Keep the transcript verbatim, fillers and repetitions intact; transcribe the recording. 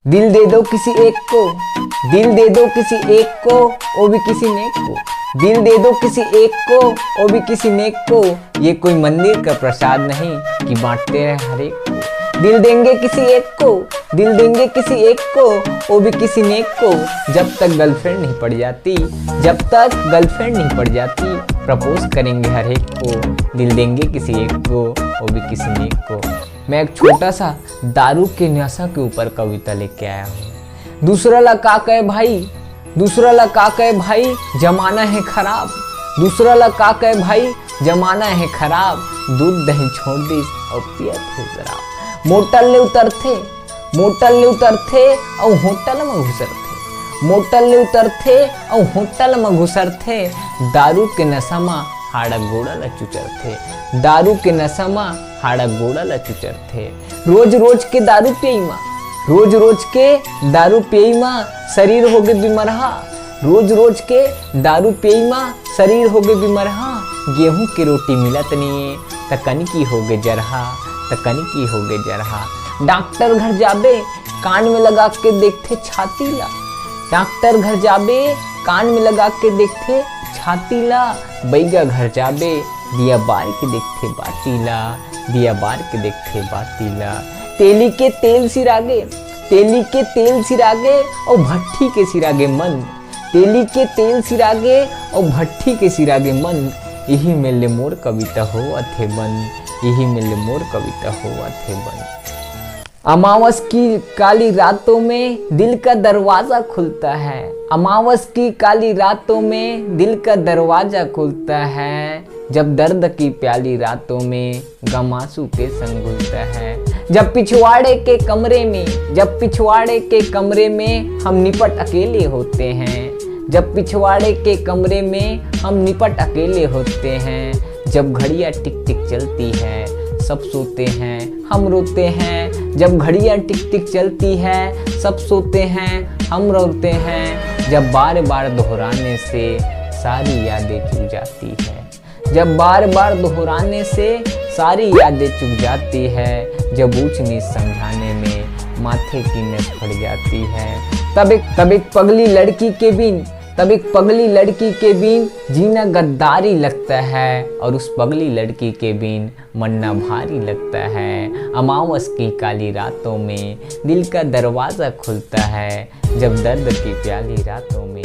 दिल दे दो किसी एक को, दिल दे दो किसी एक को, वो भी किसी नेक को। दिल दे दो किसी एक को, वो भी किसी नेक को। ये कोई मंदिर का प्रसाद नहीं कि बांटते रहे हर एक को। दिल देंगे किसी एक को, दिल देंगे किसी एक को, वो भी किसी नेक को। जब तक गर्लफ्रेंड नहीं पड़ जाती, जब तक गर्लफ्रेंड नहीं पड़ जाती, प्रपोज करेंगे हर एक को। दिल देंगे किसी एक को, वो भी किसी नेक को। मैं एक छोटा सा दारू के नशा के ऊपर कविता लेके आया हूँ। दूसरा ला का कहे भाई, दूसरा ला का कहे भाई, जमाना है खराब। दूसरा ला का कहे भाई, जमाना है खराब। दूध दही छोड़ दिस अउ पियत हे शराब। मोटर ले उतरथे, मोटर ले उतरथे अउ होटल म घुसरथे। मोटर ले उतरथे अउ होटल म घुसरथे। दारू के नशा म हाड़ा गोड़ा ल चुचरथे। दारू के नशा म हाड़ा गोड़ा ल चुचरथे। रोज रोज के दारू पियई म, रोज रोज के दारू पियई म शरीर होगे बिमरहा। रोज रोज के दारू पियई म शरीर होगे बिमरहा। गेहूं के रोटी मिलत नइये, त कनकी होगे जरहा, त कनकी होगे जरहा। डॉक्टर घर जाबे, कान में लगा के देखथे छाती ला। डॉक्टर घर जाबे, कान में लगा के देखथे छाती ला। बैगा घर जाबे, दिया बार के देखथे बाती ला, दिया बार के देखथे बाती ला। तेली के तेल सिरागे, तेली के तेल सिरागे अउ भट्ठी के सिरागे मन। तेली के तेल सिरागे अउ भट्ठी के सिरागे मन। इही मेर ले मोर कविता होवत हे बन, इही मेर ले मोर कविता होवत हे बन। अमावस की काली रातों में दिल का दरवाजा खुलता है। अमावस की काली रातों में दिल का दरवाजा खुलता है। जब दर्द की प्याली रातों में गम आंसू के संग घुलता है। जब पिछवाड़े के कमरे में, जब पिछवाड़े के कमरे में हम निपट अकेले होते हैं, जब पिछवाड़े के कमरे में हम निपट अकेले होते हैं, जब घड़ियां टिक टिक चलती है, सब सोते हैं, हम रोते हैं। जब घड़ियां टिक टिक चलती है, सब सोते हैं, हम रोते हैं। जब बार बार दोहराने से सारी यादें चुक जाती है, जब बार बार दोहराने से सारी यादें चुक जाती है, जब ऊंच नीच समझाने में माथे की नस फट जाती है, तब एक, तब एक पगली लड़की के बिन, तब एक पगली लड़की के बिन जीना गद्दारी लगता है, और उस पगली लड़की के बिन मरना भारी लगता है। अमावस की काली रातों में दिल का दरवाजा खुलता है, जब दर्द की प्याली रातों में